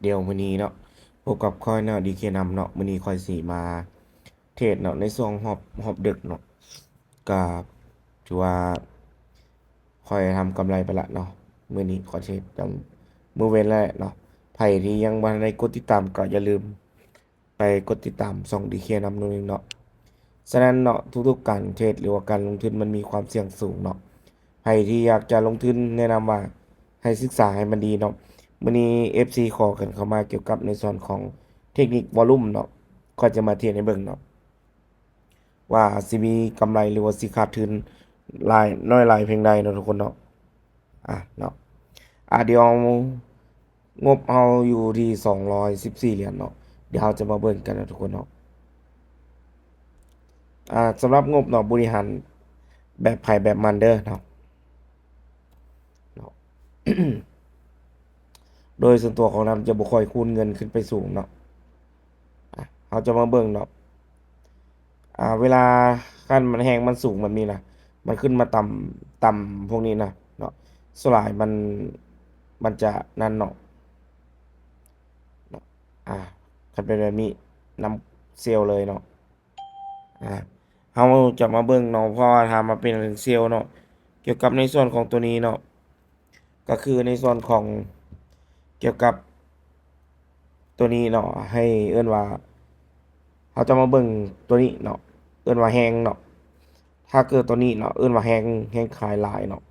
ດຽວມື້ນີ້ເນາະ ພົບກັບຂ້ອຍເນາະ ດີເຄນຳເນາະ. ມື້ນີ້ຂ້ອຍຊິມາເທຣດເນາະ ໃນຊ່ວງຮອບ ຮອບດຶກເນາະ. ກະຖືວ່າຂ້ອຍທຳກຳໄລໄປລະເນາະ. ມື້ນີ້ຂ້ອຍເທຣດຕັ້ງມື້ເວັນແລ້ວເນາະ. ໃຜທີ່ຍັງບໍ່ທັນໄດ້ກົດຕິດຕາມ ກໍຢ່າລືມ ໄປກົດຕິດຕາມຊ່ອງດີເຄນຳໜ່ອຍໜຶ່ງເນາະ. ສະນັ້ນເນາະ ທຸກໆການເທຣດ ຫຼືວ່າການລົງທຶນ ມັນມີຄວາມສ່ຽງສູງເນາະ. ໃຜທີ່ຢາກຈະລົງທຶນ ແນະນຳວ່າໃຫ້ສຶກສາໃຫ້ມັນດີເນາະ. ມື້ນີ້ເອັຟຊີຂໍກັນເຂົ້າມາກ່ຽວກັບໃນສ່ວນຂອງເທັກນິກວໍລຸ່ມເນາະ. ຂ້ອຍຈະມາເທຣດໃຫ້ເບິ່ງເນາະ ວ່າຊິມີກຳໄລ ຫຼືວ່າຊິຂາດທຶນຫຼາຍ ນ້ອຍຫຼາຍພຽງໃດເນາະ ທຸກຄົນເນາະ. ອ່າ ເນາະ ອ່າ ດຽວງົບເຮົາຢູ່ທີ່ສອງຮ້ອຍສິບສີ່ຫຼຽນເນາະ. ດຽວເຮົາຈະມາເບິ່ງກັນເນາະ ທຸກຄົນເນາະ. ອ່າ ສຳລັບງົບເນາະ ບໍລິຫານແບບໃຜແບບມັນເດີເນາະ. ເນາະ ໂດຍສ່ວນຕົວຂອງນຳຈະບໍ່ຄ່ອຍຄູນເງິນຂຶ້ນໄປສູງເນາະ. ອ່າ ເຮົາຈະມາເບິ່ງເນາະ ອ່າ ເວລາຄັນມັນແຮງມັນສູງແບບນີ້ນະ ມັນຂຶ້ນມາຕ່ຳ ຕ່ຳພວກນີ້ນະເນາະ ສ່ວນຫຼາຍມັນ ມັນຈະນັ້ນເນາະ ເນາະ. ອ່າ ຄັນເປັນແບບນີ້ ນຳເຊວເລີຍເນາະ. ອ່າ ເຮົາຈະມາເບິ່ງເນາະ ເພາະວ່າຖ້າມາເປັນເຊວເນາະ ກ່ຽວກັບໃນສ່ວນຂອງຕົວນີ້ເນາະ ກໍຄືໃນສ່ວນຂອງ ກ່ຽວກັບຕົວນີ້ເນາະ ໃຫ້ເອີ້ນວ່າ ເຮົາຈະມາເບິ່ງຕົວນີ້ເນາະ ເອີ້ນວ່າແຮງເນາະ. ຖ້າເກີດຕົວນີ້ເນາະ ເອີ້ນວ່າແຮງ ແຮງຂາຍຫຼາຍເນາະ.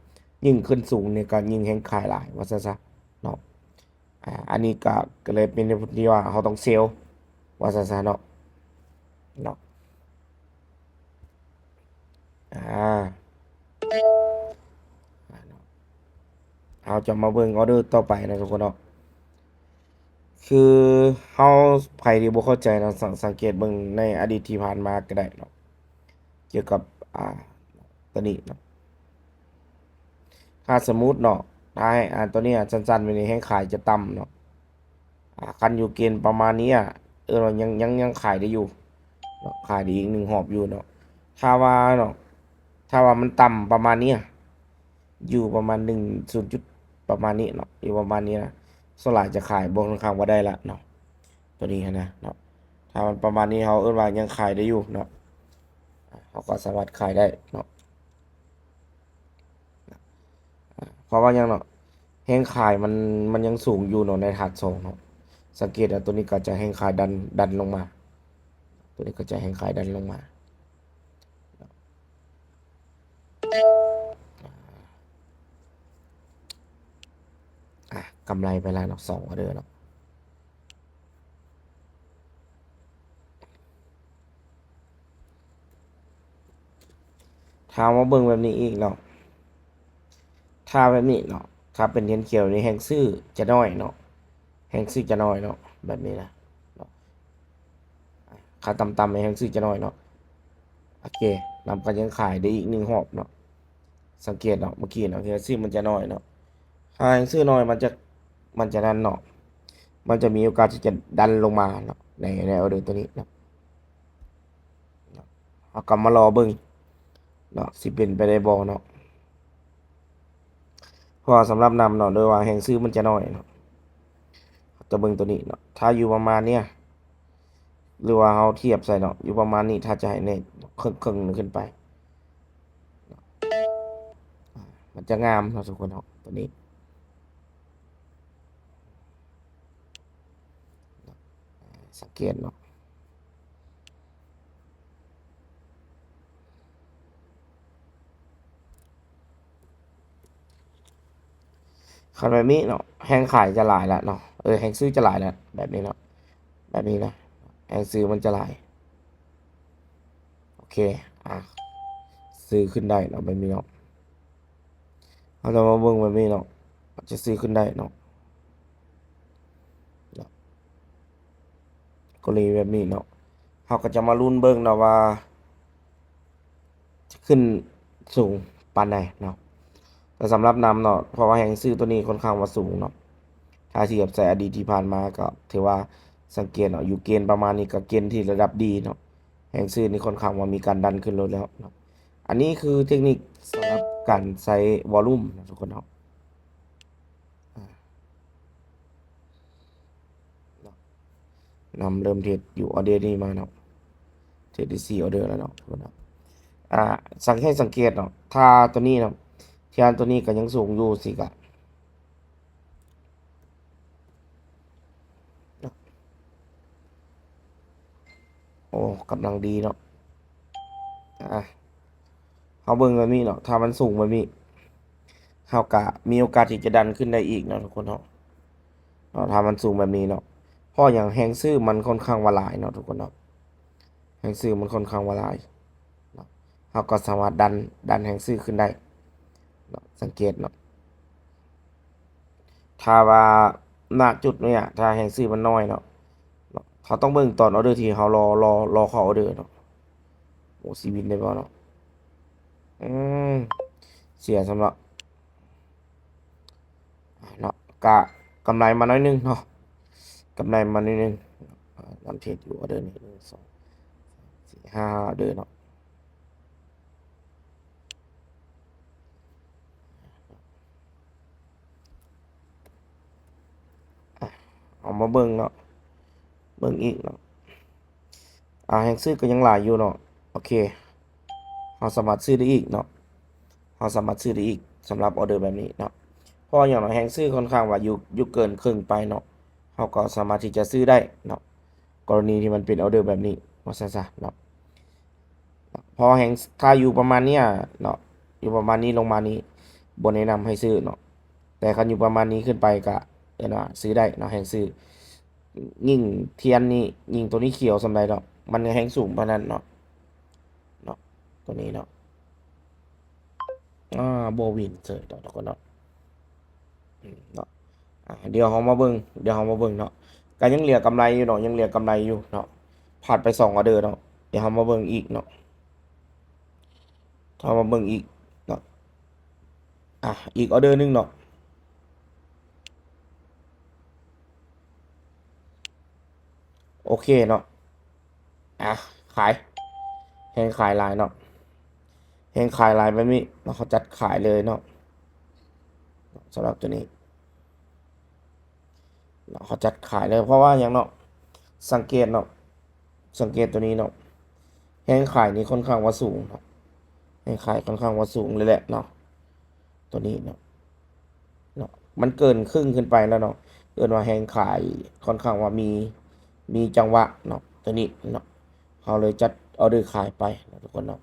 ຍິ່ງຂຶ້ນສູງນີ້ກໍຍິ່ງແຮງຂາຍຫຼາຍ ວ່າຊັ້ນຊະເນາະ. ອ່າ ອັນນີ້ກໍ ກໍເລີຍເປັນເຫດຜົນທີ່ວ່າເຮົາຕ້ອງເຊວ ວ່າຊັ້ນຊະເນາະ ເນາະ. ອ່າ ເຮົາຈະມາເບິ່ງອໍເດີຕໍ່ໄປເນາະ ທຸກຄົນເນາະ. ຄືເຮົາ ໃຜທີ່ບໍ່ເຂົ້າໃຈເນາະ ສັງ ສັງເກດເບິ່ງໃນອະດີດທີ່ຜ່ານມາກໍໄດ້ເນາະ ກ່ຽວກັບ ອ່າ ຕົວນີ້ເນາະ. ຖ້າສົມມຸດເນາະ ຖ້າໃຫ້ ອ່າ ຕົວນີ້ ອ່າ ສັ້ນໆ ແບບນີ້ ແຮງຂາຍຈະຕ່ຳເນາະ. ອ່າ ຄັນຢູ່ເກນປະມານນີ້ ອ່າ ເອີ້ນວ່າຍັງ ຍັງ ຍັງຂາຍໄດ້ຢູ່ເນາະ ຂາຍໄດ້ອີກໜຶ່ງຮອບຢູ່ເນາະ. ຖ້າວ່າເນາະ ຖ້າວ່າມັນຕ່ຳປະມານນີ້ ອ່າ ຢູ່ປະມານໜຶ່ງ ສູນຈຸດປະມານນີ້ເນາະ ຢູ່ປະມານນີ້ນະ ສ່ວນຫຼາຍຈະຂາຍ ບໍ່ຄ່ອນຂ້າງວ່າໄດ້ລະເນາະ ຕົວນີ້ຫັ້ນນະເນາະ. ຖ້າມັນປະມານນີ້ ເຮົາເອີ້ນວ່າຍັງຂາຍໄດ້ຢູ່ເນາະ ເຮົາກໍສາມາດຂາຍໄດ້ເນາະ. ເພາະວ່າຫຍັງເນາະ ແຮງຂາຍມັນ ມັນຍັງສູງຢູ່ເນາະ ໃນທາດສອງເນາະ. ສັງເກດວ່າຕົວນີ້ກໍຈະແຮງຂາຍດັນ ດັນລົງມາ ຕົວນີ້ກໍຈະແຮງຂາຍດັນລົງມາ. ອ່າ ກຳໄລໄປແລ້ວເນາະ ສອງອໍເດີເນາະ. ຖ້າມາເບິ່ງແບບນີ້ອີກເນາະ ຖ້າແບບນີ້ເນາະ ຖ້າເປັນແທ່ນຂຽວນີ້ ແຮງຊື້ຈະນ້ອຍເນາະ ແຮງຊື້ຈະນ້ອຍເນາະ ແບບນີ້ນະເນາະ. ຄ່າຕ່ຳໆ ແຮງຊື້ຈະນ້ອຍເນາະ. ໂອເຄ ນຳກໍຍັງຂາຍໄດ້ອີກໜຶ່ງຮອບເນາະ. ສັງເກດເນາະ ເມື່ອກີ້ເນາະ ແຮງຊື້ມັນຈະນ້ອຍເນາະ. ຖ້າແຮງຊື້ນ້ອຍ ມັນຈະ ມັນຈະນັ້ນເນາະ ມັນຈະມີໂອກາດທີ່ຈະດັນລົງມາເນາະ ໃນ ໃນອໍເດີຕົວນີ້ເນາະ. ເຮົາກໍມາລໍເບິ່ງເນາະ ຊິເປັນໄປໄດ້ບໍ່ເນາະ. ເພາະວ່າສຳລັບນຳເນາະ ໂດຍວ່າແຮງຊື້ມັນຈະນ້ອຍເນາະ. ເຮົາຈະເບິ່ງຕົວນີ້ເນາະ ຖ້າຢູ່ປະມານເນີ້ຍ ຫຼືວ່າເຮົາທຽບໃສ່ເນາະ ຢູ່ປະມານນີ້ ຖ້າຈະໃຫ້ແນະ ເຄິ່ງໆ ຂຶ້ນໄປເນາະ ມັນຈະງາມເນາະ ທຸກຄົນເນາະ ຕົວນີ້. ສັງເກດເນາະ ຄັນແບບນີ້ເນາະ ແຮງຂາຍຈະຫຼາຍລະເນາະ ເອີ ແຮງຊື້ຈະຫຼາຍລະ ແບບນີ້ເນາະ ແບບນີ້ນະ ແຮງຊື້ມັນຈະຫຼາຍ. ໂອເຄ ອ່າ ຊື້ຂຶ້ນໄດ້ເນາະ ແບບນີ້ເນາະ. ເຮົາຈະມາເບິ່ງແບບນີ້ເນາະ ຈະຊື້ຂຶ້ນໄດ້ເນາະ ກໍເລີຍແບບນີ້ເນາະ. ເຮົາກໍຈະມາລຸ້ນເບິ່ງເນາະວ່າຈະຂຶ້ນສູງປານໃດເນາະ. ແຕ່ສຳລັບນຳເນາະ ເພາະວ່າແຮງຊື້ຕົວນີ້ຄ່ອນຂ້າງວ່າສູງເນາະ ຖ້າທຽບໃສ່ອະດີດທີ່ຜ່ານມາ ກໍຖືວ່າສັງເກດເນາະ ຢູ່ເກນປະມານນີ້ ກໍເກນທີ່ລະດັບດີເນາະ. ແຮງຊື້ນີ້ຄ່ອນຂ້າງວ່າມີການດັນຂຶ້ນລົງແລ້ວເນາະ. ອັນນີ້ຄືເທັກນິກສຳລັບການໃຊ້ວໍລຸ່ມເນາະ ທຸກຄົນເນາະ. ອ່າ ນຳເລີ່ມເທຣດຢູ່ອໍເດີນີ້ມາເນາະ ເທຣດໄດ້ສີ່ອໍເດີແລ້ວເນາະ ທຸກຄົນເນາະ. ອ່າ ສັງ ໃຫ້ສັງເກດເນາະ ຖ້າຕົວນີ້ເນາະ ແທ່ນຕົວນີ້ກໍຍັງສູງຢູ່ ຊິກະ ໂອ້ ກຳລັງດີເນາະ. ອ່າ ເຮົາເບິ່ງແບບນີ້ເນາະ ຖ້າມັນສູງແບບນີ້ ເຮົາກະມີໂອກາດທີ່ຈະດັນຂຶ້ນໄດ້ອີກເນາະ ທຸກຄົນເນາະ ເນາະ ຖ້າມັນສູງແບບນີ້ເນາະ. ເພາະຫຍັງ? ແຮງຊື້ມັນຄ່ອນຂ້າງວ່າຫຼາຍເນາະ ທຸກຄົນເນາະ ແຮງຊື້ມັນຄ່ອນຂ້າງວ່າຫຼາຍເນາະ ເຮົາກໍສາມາດດັນ ດັນແຮງຊື້ຂຶ້ນໄດ້ເນາະ. ສັງເກດເນາະ ຖ້າວ່າ ນະ ຈຸດນີ້ ຖ້າແຮງຊື້ມັນນ້ອຍເນາະ ເນາະ ເຮົາຕ້ອງເບິ່ງຕອນອໍເດີທີ່ເຮົາລໍ ລໍ ລໍເຂົ້າອໍເດີເນາະ. ໂອ້ ຊິວິນໄດ້ບໍ່ເນາະ? ອືມ ເສຍຊ້ຳເນາະ ເນາະ ກະກຳໄລມາໜ້ອຍໜຶ່ງເນາະ ກຳໄລມາໜ້ອຍໜຶ່ງ. ນຳເທຣດຢູ່ອໍເດີນີ້ ໜຶ່ງ ສອງ ສາມ ສີ່ ຫ້າ ອໍເດີເນາະ. ອ່ະ ເອົາມາເບິ່ງເນາະ ເບິ່ງອີກເນາະ. ອ່າ ແຮງຊື້ກໍຍັງຫຼາຍຢູ່ເນາະ. ໂອເຄ ເຮົາສາມາດຊື້ໄດ້ອີກເນາະ ເຮົາສາມາດຊື້ໄດ້ອີກສຳລັບອໍເດີແບບນີ້ເນາະ. ເພາະຫຍັງເນາະ? ແຮງຊື້ຄ່ອນຂ້າງວ່າຢູ່ ຢູ່ເກີນເຄິ່ງໄປເນາະ ເຮົາກໍສາມາດທີ່ຈະຊື້ໄດ້ເນາະ ກໍລະນີທີ່ມັນເປັນອໍເດີແບບນີ້ ວ່າຊັ້ນຊະເນາະ. ເພາະແຮງ ຖ້າຢູ່ປະມານນີ້ເນາະ ຢູ່ປະມານນີ້ລົງມານີ້ ບໍ່ແນະນຳໃຫ້ຊື້ເນາະ ແຕ່ຄັນຢູ່ປະມານນີ້ຂຶ້ນໄປກະ ເອີ້ນວ່າຊື້ໄດ້ເນາະ ແຮງຊື້. ຍິ່ງທຽນນີ້ ຍິ່ງໂຕນີ້ຂຽວສ່ຳໃດເນາະ ມັນແຮງສູງປານນັ້ນເນາະ ເນາະ ໂຕນີ້ເນາະ. ອ່າ ບໍ່ວິນເສີຍເນາະ ທຸກຄົນເນາະ ອືມ ເນາະ. ອ່າ ດຽວເຮົາມາເບິ່ງ ດຽວເຮົາມາເບິ່ງເນາະ ກະຍັງເຫຼືອກຳໄລຢູ່ເນາະ ຍັງເຫຼືອກຳໄລຢູ່ເນາະ ພາດໄປສອງອໍເດີເນາະ. ດຽວເຮົາມາເບິ່ງອີກເນາະ ເຮົາມາເບິ່ງອີກເນາະ ອ່າ ອີກອໍເດີໜຶ່ງເນາະ. ໂອເຄເນາະ ອ່າ ຂາຍ ແຮງຂາຍຫຼາຍເນາະ ແຮງຂາຍຫຼາຍແບບນີ້ເນາະ ເຮົາຈັດຂາຍເລີຍເນາະ ສຳລັບໂຕນີ້ເນາະ ເຮົາຈັດຂາຍເລີຍ. ເພາະວ່າຫຍັງເນາະ? ສັງເກດເນາະ ສັງເກດໂຕນີ້ເນາະ ແຮງຂາຍນີ້ຄ່ອນຂ້າງວ່າສູງເນາະ ແຮງຂາຍຄ່ອນຂ້າງວ່າສູງເລີຍແຫຼະເນາະ ໂຕນີ້ເນາະ ເນາະ ມັນເກີນເຄິ່ງຂຶ້ນໄປແລ້ວເນາະ ເອີ້ນວ່າແຮງຂາຍຄ່ອນຂ້າງວ່າມີ ມີຈັງຫວະເນາະ ໂຕນີ້ເນາະ. ເຮົາເລີຍຈັດອໍເດີຂາຍໄປເນາະ ທຸກຄົນເນາະ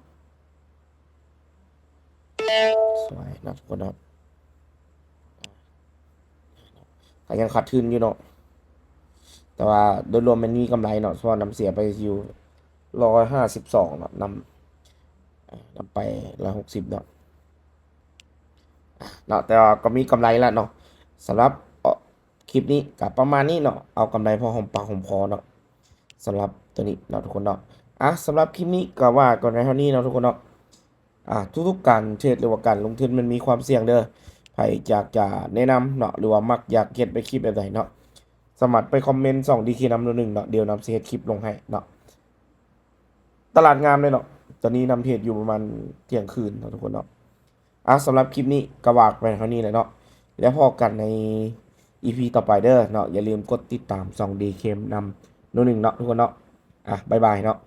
ສວຍເນາະ ທຸກຄົນເນາະ. ກໍຍັງຂາດທຶນຢູ່ເນາະ ແຕ່ວ່າໂດຍລວມແມ່ນມີກຳໄລເນາະ ເພາະວ່ານຳເສຍໄປຢູ່ຮ້ອຍຫ້າສິບສອງເນາະ ນຳ ນຳໄປຮ້ອຍຫົກສິບເນາະ ເນາະ ແຕ່ວ່າກໍມີກຳໄລລະເນາະ. ສຳລັບ ເອີ ຄລິບນີ້ກໍປະມານນີ້ເນາະ ເອົາກຳໄລພໍຫອມປາກຫອມຄໍເນາະ ສຳລັບໂຕນີ້ເນາະ ທຸກຄົນເນາະ. ອ່ະ ສຳລັບຄລິບນີ້ກໍວ່າກັນໄວ້ເທົ່ານີ້ເນາະ ທຸກຄົນເນາະ. ອ່າ ທຸກໆການເທຣດ ຫຼືວ່າການລົງທຶນມັນມີຄວາມສ່ຽງເດີ. ໃຜຢາກຈະແນະນຳເນາະ ຫຼືວ່າມັກຢາກເຮັດເປັນຄລິບແບບໃດເນາະ ສາມາດໄປຄອມເມັນຊ່ອງດີເຄນຳໂນໜຶ່ງເນາະ ດຽວນຳຊິເຮັດຄລິບລົງໃຫ້ເນາະ. ຕະຫຼາດງາມເລີຍເນາະ ຕອນນີ້ນຳເທຣດຢູ່ປະມານທ່ຽງຄືນເນາະ ທຸກຄົນເນາະ. ອ່າ ສຳລັບຄລິບນີ້ກໍວ່າໄປເທົ່ານີ້ແຫຼະເນາະ ແລ້ວພໍ້ກັນໃນອີພີຕໍ່ໄປເດີເນາະ. ຢ່າລືມກົດຕິດຕາມຊ່ອງດີເຄນຳໂນໜຶ່ງເນາະ ທຸກຄົນເນາະ. ອ່າ ບາຍບາຍເນາະ.